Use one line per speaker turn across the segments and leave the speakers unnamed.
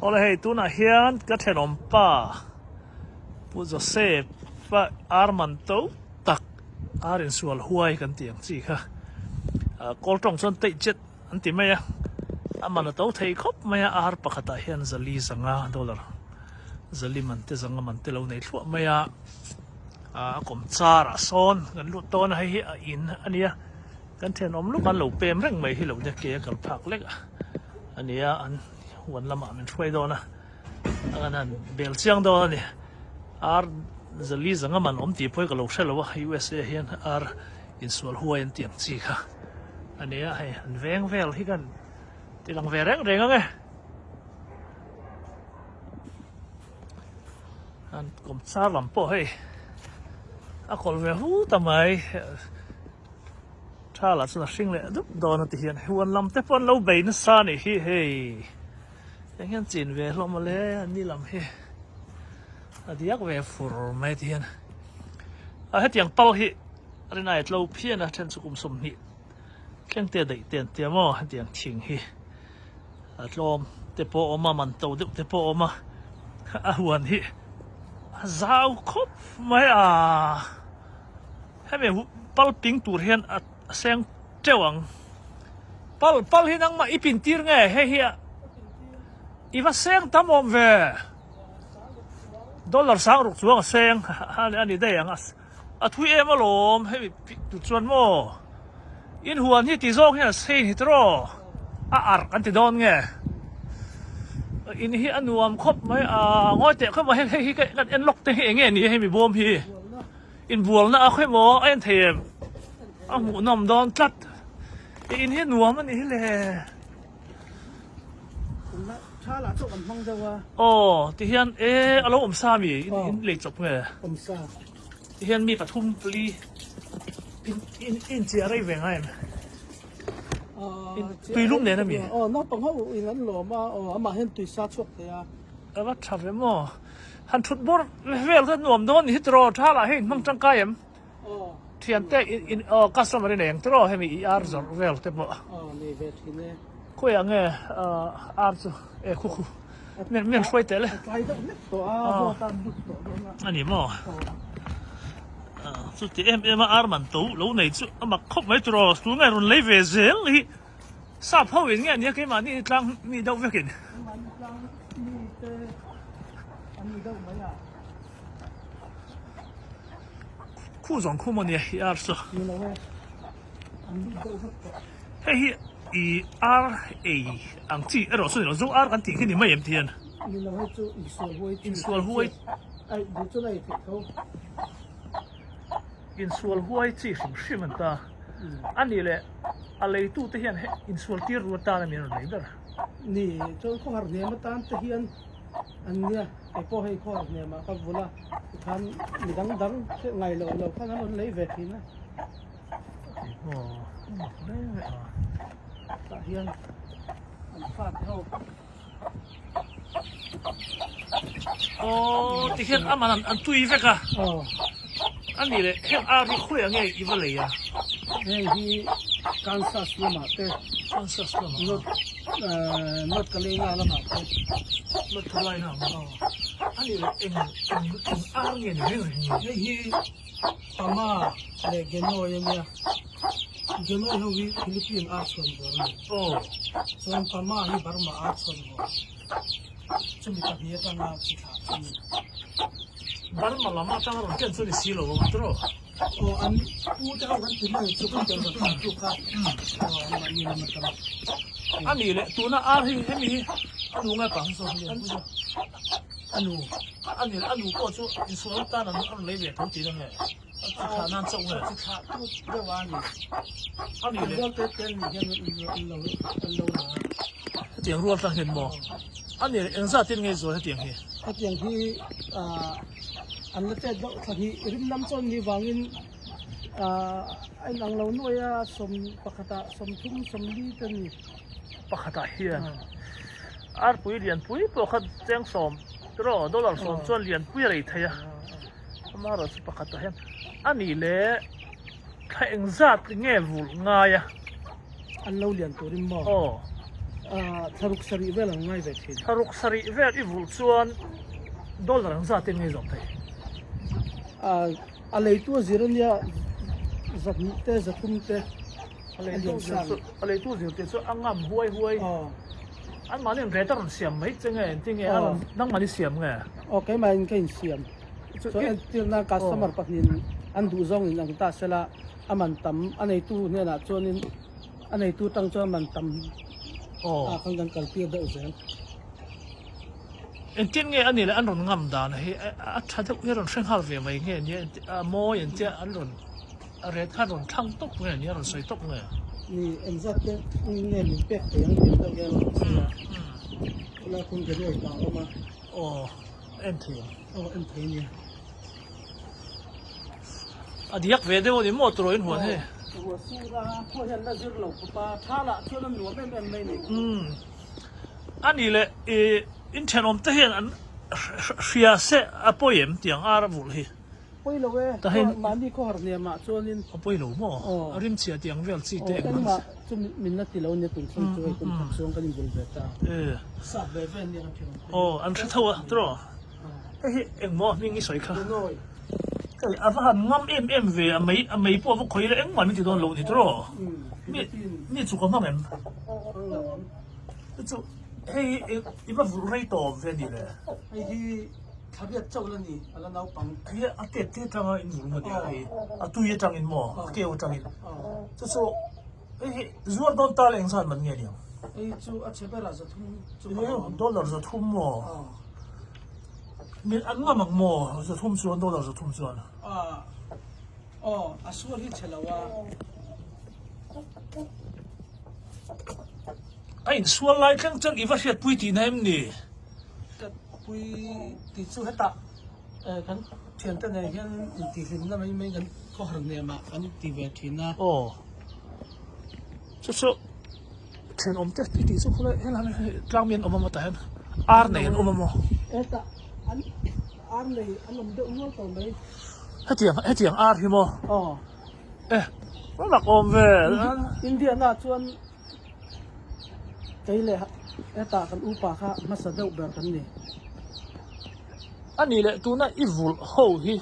Awle hei tunah hian ka thenawm pa Pu Joseph a ar man to tak ar insual huai kan tih ang chi kha kawl tawng chuan teih chet an ti mai a, a man a to thei khawp mai a, ar pakhatah hian zali zanga dollar zali man te zanga man te lo nei thluah mai a, a kawm char ah sawn kan lut dawn a hei hi a in a nia. Kan thenawm luk an lo pem reng mai hi lo nia ke a kal phak lek a a nia an huan lamah min hruai dawn a a kan han bel chiang dawn a ni ar zali zanga man awm tih pawh hi ka lo hre lo a USA hian ar insual huai an tih ang chi kha a nia hei an veng vel hi kan ti lang ve reng reng ang e an kawmchar lam pawh hei a kawlh ve hu ta mai. Tha lah chuan a hring leh dup dawn a ti hian huan lam te pawh an lo bei nasa a nih hi hei eng hian chin ve hlawm a le an ni lam hi a diak ve fur mai a ti hian a hetiang pal hi rinai tlo phian a then chu kum 20 thleng te daih te an tia maw hetiang thing hi a tlawm te pawh a awm a man to deuh te pawh a awm a a huan hi a zau khawp mai a. Hemi pal ping tur hian a seng teuh ang. Pal pal hi nangmah i pin tir nge hei hi i va seng tam awm ve. Dollar sang ruk chuang a seng a ni daih ang a thui em alawm hemi tur chuan maw in huan hi ti zawng hian a sein hi tiraw a arh an ti dawn nge in hi a nuam khawp mai a ngawi teh khawp mai hei hi kan en lawk te hi eng nge ni hemi bawm hi. Inbualna a khawi maw a en thei em? A hmuhnawm dawn tlat. I in hi nuam a nih hi le.
Tha lah chu kan hmang deuh a.
Aw ti hian e a lo awm sa mi in lei chawp nge?
Awm sa.
Ti hian mi pathum pali in in in chiah rei ve ngai em? Tui lum nen a mi?
Aw naupang ho in an lawm a aw amah hian tui sa chhuak thei a.
A va tha ve maw? Han thut bawr vel kha nuam dawn ni hi tiraw tha lah hei hmang tangkai em thian te in aw customer in eng tiraw hemi i ar zawrh vel te pawh khawiah nge ar chu e khu khu min min hruai teh le a ni maw chuti em em a ar man to lo nei chu a mak khawp mai tiraw tunge rawn lei ve zel hi. Sap ho in nge nia keimahni tlang mi deuh vekin.
Keimahni tlang mi te an ni deuh mai a.
Khu zawng khu maw nia i ar chu.
Ni lo e. An ni deuh vek tawh.
Hei hi i ar ei ang chi erawh chu ni lo zo ar kan tih khi ni mai em ti hian.
Ni lo hei chu insual huai chi.
Insual huai.
Ai duh chuan a ei theih tho.
Insual huai chi hrim hrim an ta. A nih leh a leitute hian he insual tir ru atan a mi an rawn lei ber.
Ni, chuan khawhar hnem atan te hian an nia, kei pawh hei khawhar hnemah ka vul a, tikhan mi dang dang ngai loh loh khan an rawn lei ve thin a.
Aw, a mak hle mai a.
Tah hian an fate ho.
Aw ti hian aman an tui vek a a nih leh heng ar hi khawiah nge i va lei a
heng hi Kansas lamah te
Kansas lamah
North North Carolina lamah te
North Carolina lamah a nih leh eng eng eng ar nge ni reng reng ni
hei hi Pama leh Genoy a nia Genoy ho hi Philippine ar chhuan bawr a ni
aw
chuan Pama hi Burma ar chhuan bawr chumi pahnih atanga chi thlah chu a ni.
Burma lam atanga rawn ken chu a ni si lo ang tiraw?
Aw an pu te ho kan ti mai chu kan tel rawn thlah tu kha aw an mahni lam atanga.
A nih leh tuna ar hi hemi hi a nu ngai pah sawn lian pui a.
A nu.
A nih leh a nu pawh chu insual atan an rawn lei ve tho tih na nge? A chi thlah nan chauh nge?
Chi thlah tu deuh a ni.
A nih leh.
Rual te te an nih hian an lo an lo la a.
Hetiang rual tlang hian maw? A nih leh engzat in nge zual hetiang hi?
Hetiang hi ah an la chet deuh thla hnih rim lam chuan ni vangin ah a inang lo nuai a sawm pakhatah sawmthum sawmli te a ni.
Pakhatah hian arpui lianpui pawh kha cheng sawm tiraw dollar sawm chuan lianpui a lei thei a. Amaherawh chu pakhatah hian a nih leh thla engzat nge vulh ngai a?
An lo lian turin maw?
Aw.
Thlaruk sarih vel an ngai ve thin.
Thlaruk sarih vel i vulh chuan dollar ang zat in ngei zawk thei?
A leitu a zir ania zahnih te zathum te
a lian sang. A leitu zir tih chu a ngam huai huai. Anmahni in rate a rawn siam mai che nge engtin nge a rawn nangmahni siam nge?
Aw keimahin ka insiam. Chuan entirna customer pahnihin an duh zawng in ang ta sela a man tam a neitu hnenah chuanin A neitu tang chuan man tam ah khan kan kal tir deuh zel.
Engtin nge a nih leh an rawn ngam dan hi a tha deuh hi a rawn hre nghal ve mai nge nia a mawi an tia an rawn a ret khan rawn thlang tawp nge nia a rawn sawi tawp nge.
Ni engzat te nge min pek thei ang tih deuh hian a rawn sawi a, khawlai khawn January ta a awm a.
Aw en thei ang.
Aw en thei nia.
A diak ve deuh a ni maw turaw in huan hei.
Ruah sur a khaw hian la zir lo khawp a tha lah chuan a nuam em em mai ni.
Umm a nih leh i in thenawm te hian an hria se a pawi em tiang ar a vulh hi.
Pawi lo e
Tahin
mahni khawhar hniam ah chuanin.
A pawi lo maw a rim chhia tiang vel chi te
engmah. Engmah chu min la ti lo nia tun thleng chu hei kum khat chuang kan invul ve ta. Sap ve ve nia kan thenawm te.
Aw an hre tho a tiraw. Hei hi engmaw hming i sawi kha? Hei a va han ngam em em ve a mei a mei pawh a va khawi ila engmah min ti dawn lo ni tiraw? Mi mi chuk a hmang em? Chu chu hei hi i va vulh rei tawp ve ni le?
Hei hi thlariat chauh la ni a la naupang.
Hei a tet te atanga in vulh maw nia hei a tui atangin maw a keu atangin chu chu hei hi zuar dawn ta le engzat man nge niang?
Hei chu a chhe berah zathum chu ka awm ang.
Dollar zathum maw? Min an ngam ang maw zathum chuan dollar zathum chuan.
Ah aw a sual hi chhe lo a.
A insual lai thleng chuan i va hriatpui tihna em ni?
Hriatpui tih chu hetah kan thiante nen hian intihhlimna mai mai kan khawhar hnemah kan ti ve thin a.
Aw chu chu. Thenawm te tih tih chu khawlai helai hi tlang mi an awm a maw tah hian ar nei an awm a maw.
Hetah an ar nei an awm deuh nual tawh mai.
Hetiang hetiang ar hi maw?
Aw.
E a mak awm ve.
India na chuan kei leh hetah kan upa kha hmasa deuh ber kan ni.
A nih leh tuna i vulh ho hi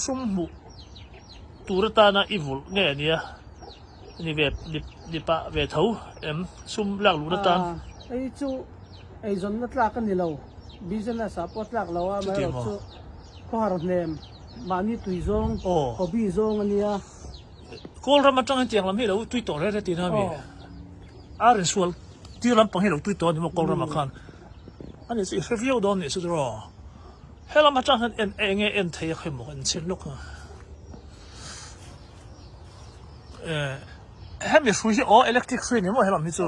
sum hmuh tur atana i vulh nge nia? Ni ve ni pah ve tho em sum lak luhna tan.
Hei chu eizawnna tlak a ni lo, business ah pawh tlak lo a, amaherawh chu khawhar hnem mahni tui zawng, hobby zawng a nia.
Kawl ram atang hetiang lam hi lo tui tawh reng reng tihna a mi? Ar insual tir lampang hi lo tui tawh a ni maw kawl ramah khan? A nih chu i hre viau dawn nih chu tiraw? Helam atang hian en eng nge en thei a khawi maw en chhin lawk a. Hemi hrui hi aw electric hrui ni maw helam hi chu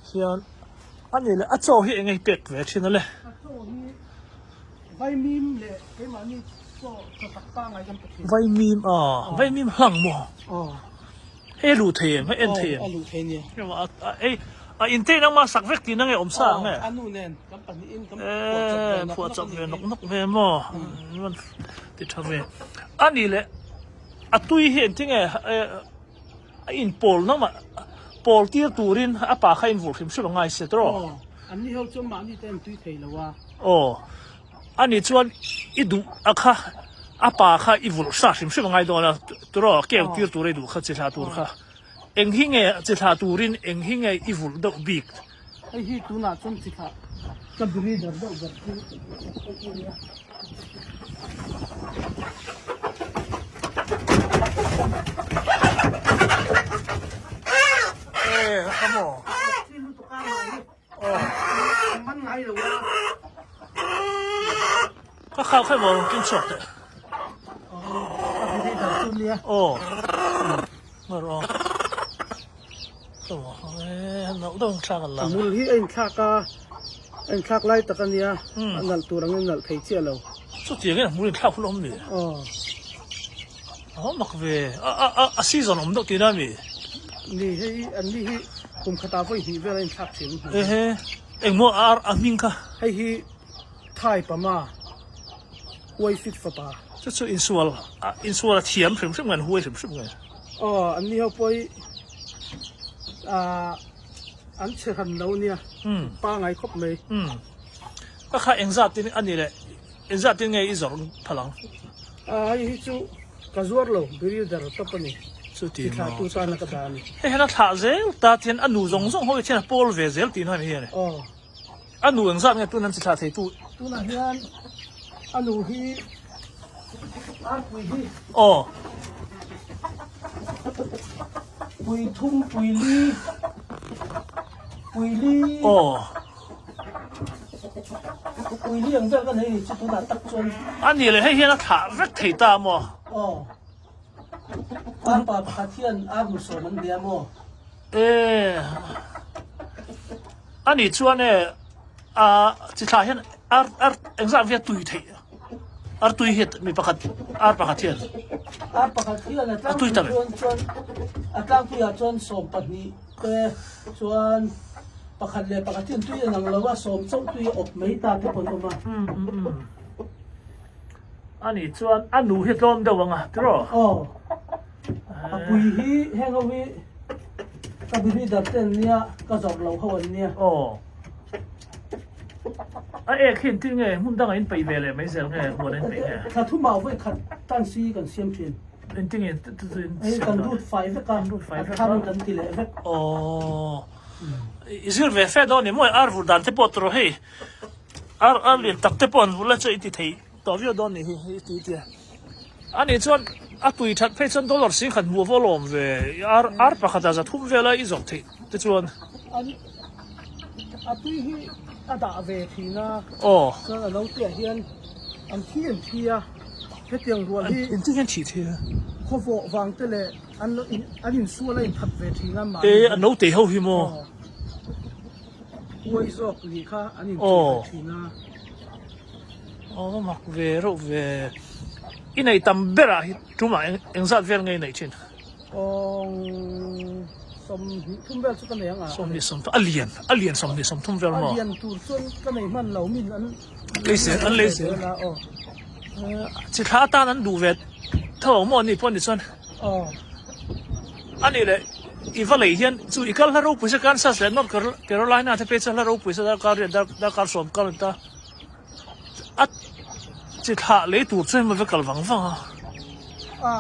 hian a ni leh a chaw hi eng nge pek ve thin a le.
A chaw hi vaimim leh keimahni chaw chaw tak pangai kan pe thin.
Vaimim a vaimim hlang maw?
Aw.
Hei a luh thei em? Hei en thei em?
Aw a luh thei nia.
Ei a inte in engmah sak vek tihna nge awm sa ang e?
Aw a nu nen kan pahnihin kan phuah chawp ve nawk
phuah chawp ve nawk nawk ve maw? Ti tha ve. A ni leh a tui hi engtin nge a inpawl na mah pawl tir turin a pa kha invulh hrim hrim a ngai se tawh.
Aw, an ni ho chuan mahni te an tui thei lo a.
Aw, a ni chuan i duh a kha a pa kha i vulh hra hrim hrim a ngai dawn a tawh keu tir tur a i duh kha chi thla tur kha. Eng hi nge chi thla turin eng hi nge i vulh deuh bik?
Hei hi tunah chuan chi thlah ka breeder deuh ber chu hei hi a nia.
E a maw?
Chi lutuk a mah hi a man ngai lo a.
Ka khau kha maw rawn kin chhuak teh.
Ka breeder chu a nia.
Aw. Ngarawh.
A hmul hi a inthlak a, a inthlak lai tak a nia, a nalh tur angin a nalh thei chiah lo.
Chutiang hian a hmul inthlak hun a awm ni?
Aw.
A mak ve, a a a season awm deuh tihna a mi?
Ni, hei an ni hi kum khatah vawi hnih vel a inthlak thin.
Ehe, engmaw a a hming kha?
Hei hi Thai Pama, Huai Fit fapa.
Chu chu insual, insual a thiam hrim hrim nge an huai hrim hrim nge?
Aw, an ni ho pawh hi. Ahh. An chhe han lo nia, pangai khawp mai.
Ka kha engzat tin a ni le, engzat tin nge i zawrh phal ang?
A hei hi chu ka zuar lo, builder tawp a ni.
Chuti
maw? Thlahtu tana ka dah a ni.
Hei hian a thlah zel ta tihian a nu zawng zawng ho hi thian a pawl ve zel tih hnuai hi a ni.
Aw.
A nu engzat nge tun an chi thlah theitu?
Tunah hian a nu hi arpui hi.
Aw.
Pui thum pui li pui li.
Aw.
Pui li ang vel ka nei ni chu tunah tak chuan.
A nih leh hei hian a thlah vek thei ta maw?
Aw. Arpa pakhat hian arnu sawm an bia maw?
E. A nih chuan e a chi thlah hian ar ar engzah via tui theih ar tui hi mi pakhat ar pakhat hian
ar pakhat hian a tlangpui chuan chuan a tlangpui ah chuan 12 te chuan pakhat leh pakhat hian tui an ang lo a sawm chauh tui a awp mai ta te pawn awm a
a nih chuan a nu hi tlawm deuh ang a tiraw
aw A pui hi heng ho hi ka breeder te an nia, ka zawrh loh ho an nia.
Aw. A ek hi engtin nge hmun dangah in peih ve leh mai zel nge huan a in peih nge?
Thla thumah vawi khat tan si kan siam thin.
Engtin nge in siam
Kan rut fai vek a, a thar kan ti leh vek.
Aw. I zir ve fe dawn ni maw ar vur dan te pawh tawh hei. Ar ar lian tak te pawh an vur la chu i ti thei tawh viau dawn ni hi i ti tia. A nih chuan a tui that phei chuan dollar 10,000 hmuh va lawm ve ar ar pakhat ah 300 vela i zawrh theih te chuan.
An a tui hi a dah ve thin a.
Aw.
Chuan a lo tih ah hian an thi an thi a hetiang rual hi.
Engtin hian thi thi a.
Khawvawh vang te leh an lo in an insual a inthat ve thin a mahni.
E a naute ho hi maw.
Aw. Huai zawk nih kha an inthih ve thin a.
Aw va mak ve reuh ve. I nei tam berah hi tumah engzat vel nge i neih thin?
Aw 23 vel chu ka nei ang a.
23 a lian a lian 23 vel maw?
A lian tur chuan ka nei hman lo min an
lei zel an lei zel.
Aw.
Chi thla atan an duh ve tho ang maw ani pawh ni chuan.
Aw.
A nih leh i va lei hian chu i kal hla ropui sa Kansas leh North Carolina te phei chuan hla ropui sa darkar riat darkar sawm kal an ta a chi thlah lei tur chuan va kal vang vang a.
A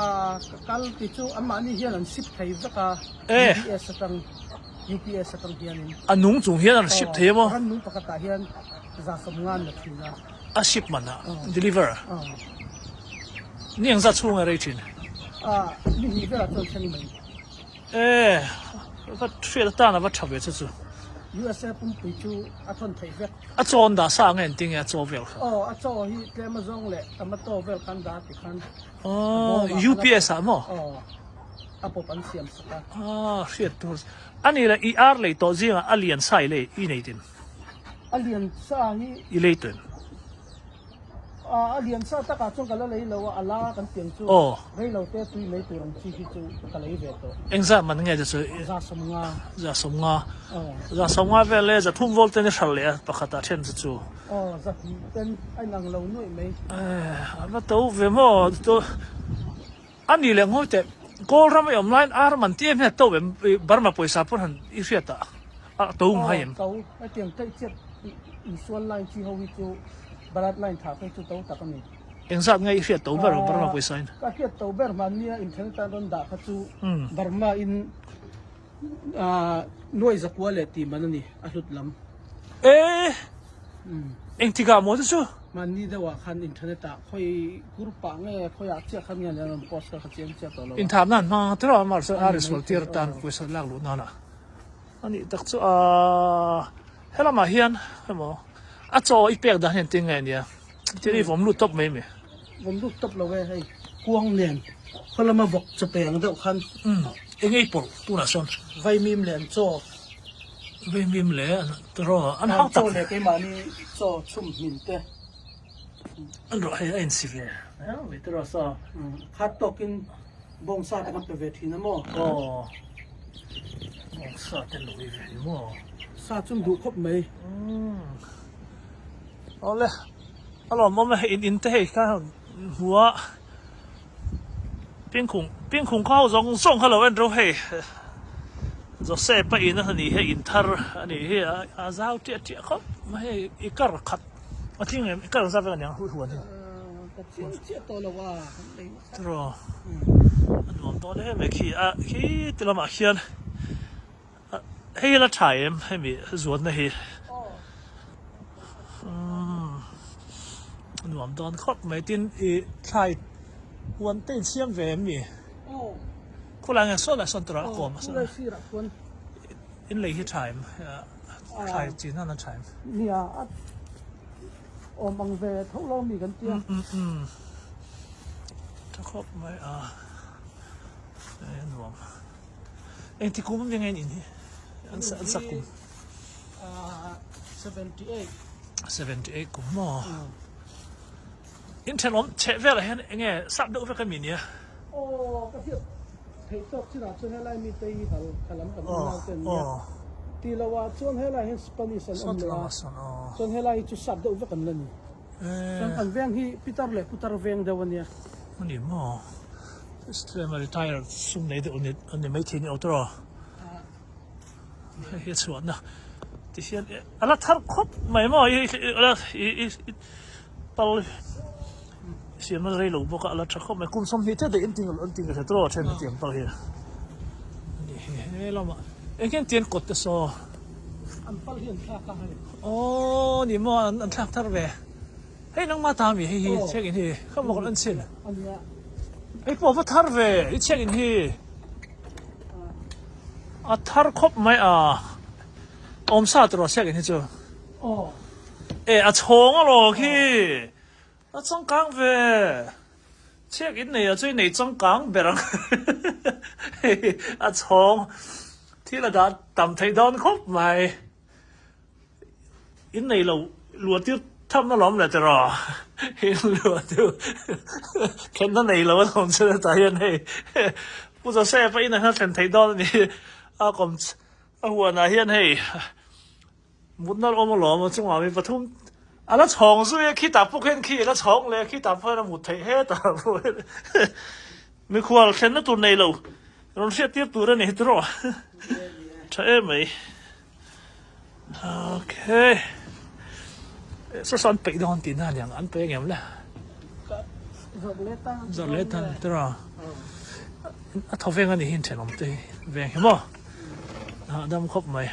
ka kal ti chu anmahni hian an ship thei vek a UPS atang UPS atang hianin.
A nung chung hian an ship thei a maw?
Ran nung pakhatah hian 150 an la thin a.
A ship man a deliver a. Ni engzat chhung a rei thin?
Ah, ni hnih velah chuan thleng mai.
E, va hriat atan a va tha ve chu chu.
USA pumpui chu a thawn theih vek.
A chaw an dah sa ang e engtin nge a chaw vel kha?
Aw, a chaw hi tlem azawng leh tomato vel khan dah ti khan.
Aw, UPS ah maw?
Aw, a pawp an siam sak a.
Ah, hriat tur. Ani leh i ar lei tawh zingah a lian sa i lei i nei tin?
A lian sa hi.
I lei tawh em?
A lian sa takah chuan ka la lei lo a, a la kan tiang chu rei lo te tui mai tur ang chi hi chu ka lei ve tawh.
Engzah man nge chu chu?
150.
150. 150 vel e, 300 volt ten i hral leh a pakhatah then chu chu.
Aw, 200 ten a inang lo nuaih mai.
A va to ve maw? A nih leh ngawi teh, Kawl ram i awm laiin ar man ti em hian a to em? Burma pawisa pawn han i hriat a, a to ngai em?
Aw, to. Hetiang theih chiat insual line chi ho hi chu Bharat line thah phei chu to tak a ni.
Engzat nge i hriat to ber Burma pawisa in?
Ka hriat to ber hmannia internet a rawn dah kha chu Burma in nuai zakua leh tih man a ni, a hlut lam.
E! Engtikah maw chu chu?
Mahni deuhah khan internet ah khawi group ah nge khawi ah chiah khan nge an rawn post kha ka chiang chiah tawh lo a.
Inthamna an hmang ang tiraw amah chu a risual tir atan pawisa lak luh nana a nih tak chu aa helamah hian emaw a chaw i pek dan hian engtin nge nia thil i vawm lut tawp mai mi.
Vawm lut tawp lo e hei kuang nen khaw lama vawk chaw pe ang deuh khan.
Umm eng ei pawlh tunah sawn.
Vaimim leh an chaw.
Vaimim leh an tiraw an hau tak.
Chaw leh keimahni chaw chhum hmin te.
An rawh hei a insi ve mai tiraw saw.
Khat tawkin bawngsa te kan pe ve thin a maw?
Aw bawngsa te lo ei ve ni maw?
Sa chu duh khawp mai.
Umm awle a lawmawm e hei in in te hei kha hmuh a Pingkhung Pingkhung kha ho zawng zawng kha lo en ro hei. Joseph a in a ni hi in thar a nih hi a a zau tiah tiah khawp mai hei i kar khat a tling em i kar zat vel a niang huan hi.
Ka chiang chiah tawh lo a kan lei nasa.
Tiraw a nuam dawn em mai khi a khi ti lamah khian hei hi la tha em hemi zuanna hi umm a nuam dawn khawp mai tin i thlai huan te in siam ve em mi? Khawlai nge sawn ah sawn tura a kawm a sawn. In lei hi tha em? Thlai chin nan a tha em?
Nia a awm ang ve tho lo mi kan tia.
Tha khawp mai a e nuam. Engti kum nge nge in hi? An sak kum.
78.
78 kum maw? In thenawm chheh velah hian enge sap deuh vek a mi nia?
Aw ka hriat theih tawk chinah chuan helai mite hi hal kha lam kan unau te an nia. Ti lo ah chuan helai hian Spanish an awm leh a, chuan helai hi chu sap deuh vek an la ni. Chuan kan veng hi pitar leh putar veng deuh a nia.
A ni maw? Tlem a retire sum nei deuh a ni maithei ni aw tawh. Hei hi a chhuahna ti hian a la thar khawp mai maw i i pal siamna rei lo bawk a a la tha khawp mai kum 20 te daih an ti an ti hre tawh a then hetiang pal hi ani hi he lamah eng hian tian kawt te saw
an pal hi an thlak a hei
aw ni maw an thlak thar ve hei nangma ta mi hei hi check in hi kha mawk an chhin hei pawh va thar ve i check in hi. A thar khawp mai a, awm sa tur a siak in hi chu. E a chhawng alawm khi, a changkang ve, chhiak in nei ah chuan i nei changkang ber ang hei a chhawng thil a dah tam theih dawn khawp mai. In nei lo luah tir tham alawm le tiraw in luah chu thlenna nei lo alawm chu hetah hian hei Pu Joseph a inah hian a thlen theih dawn a ni a kawm a huanah hian hei mutna awm alawm a chungah mi pathum a la chhawng zui a khitah pawh khian khi a la chhawng leh a khitah pawh hian a mut theih hetah pawh hian mikhual thlenna tur nei lo rawn hriat tir tur a ni tiraw tha em mai. Okay. Saw saw an peih dawn tih na aniang an peih angem le? Zawrh leh tan tira. A thaw veng a ni hi thenawm te hi veng hi maw. Hahdam khawp mai.